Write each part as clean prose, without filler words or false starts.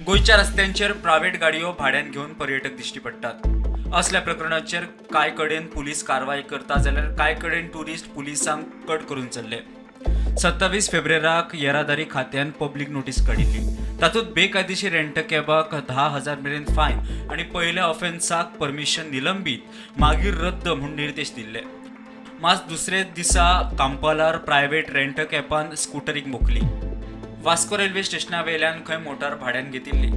गोंयच्या रस्त्यांचेर प्रायव्हेट गाडयो भाड्यान घेवन पर्यटक दिश्टी पडटात. असल्या प्रकरणाचेर कांय कडेन पुलीस कारवाय करता जाल्यार कांय कडेन ट्युरिस्ट पुलिसांक कट करून चल्ले. 27 फेब्रुवाराक येरादारी खात्यान पब्लीक नोटीस काडिल्ली. तातूंत बेकायदेशीर रेंट कॅबाक 10,000 मेरेन फायन आनी पयल्या ऑफेन्साक परमिशन निलंबीत, मागीर रद्द म्हूण निर्देश दिल्ले. मात दुसरे दिसा कांपालार प्रायव्हेट रेंट कॅबान स्कुटरीक मोखली. वास्को रेल्वे स्टेशना वेल्यान खंय मोटार भाड्यान घेतिल्ली.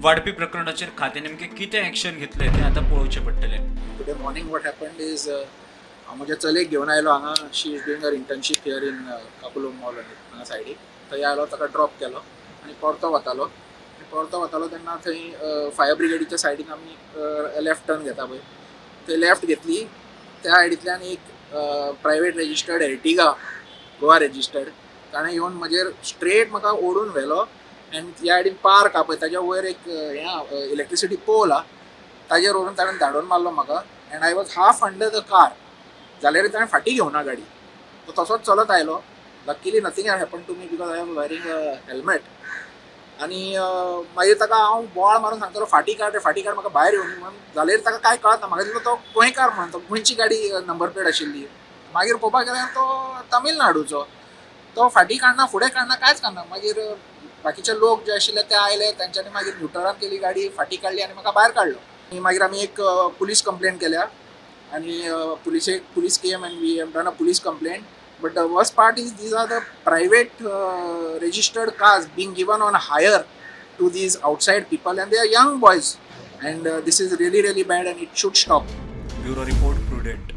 वाडपी प्रकरणाचेर खातें नेमकें कितें एक्शन घेतलें तें आतां पळोवचें पडटलें. Today morning what happened is, हांव म्हज्या चलयेक घेवन आयलो हांगा. She is doing her internship here in Kakulo Mall. हांगा सायडीक थंय आयलो, ताका ड्रॉप केलो आनी परतो वतालो. आनी परतो वतालो तेन्ना थंय फायर ब्रिगेडीच्या सायडीन आमी लेफ्ट टर्न घेता पळय, थंय लेफ्ट घेतली. त्या सायडींतल्यान एक private registered Ertiga, Goa registered, ताणें येवन म्हजेर स्ट्रेट म्हाका ओडून व्हेलो. आनी ह्या सायडीन पार्क आहा पळय, ताज्या वयर एक हें इलेक्ट्रिसिटी पोल आहा, ताजेर व्हरून ताणें धाडून मारलो म्हाका. And I was half under the car. जाल्यार ताणें फाटीं घेवना गाडी, तो तसोच चलत आयलो. Luckily, nothing happen to me because I am wearing a helmet. आनी मागीर ताका हांव बोवाळ मारून सांगतालो, "फाटीं काड रे, फाटीं काड, म्हाका भायर येवनी" म्हणून. जाल्यार ताका कांय कळना. म्हाका दिसलो तो गोंयकार म्हणून, तो गोंयची गाडी नंबर प्लेट आशिल्ली. मागीर पळोवपाक गेल्यार तो तमिळनाडूचो. तो फाटीं काडना, फुडें काडना, कांयच काडना. मागीर बाकीचे लोक जे आशिल्ले ते आयले. तांच्यांनी मागीर न्युट्रलान केली गाडी, फाटीं काडली आनी म्हाका भायर काडलो. आनी मागीर आमी एक पुलीस कंप्लेन केल्या आनी पुलिसेक, police came and we have done a police complaint. But the worst part is, these are the private registered cars being given on hire to these outside people, and they are young boys, and this is really, really bad and it should stop. Bureau report, prudent.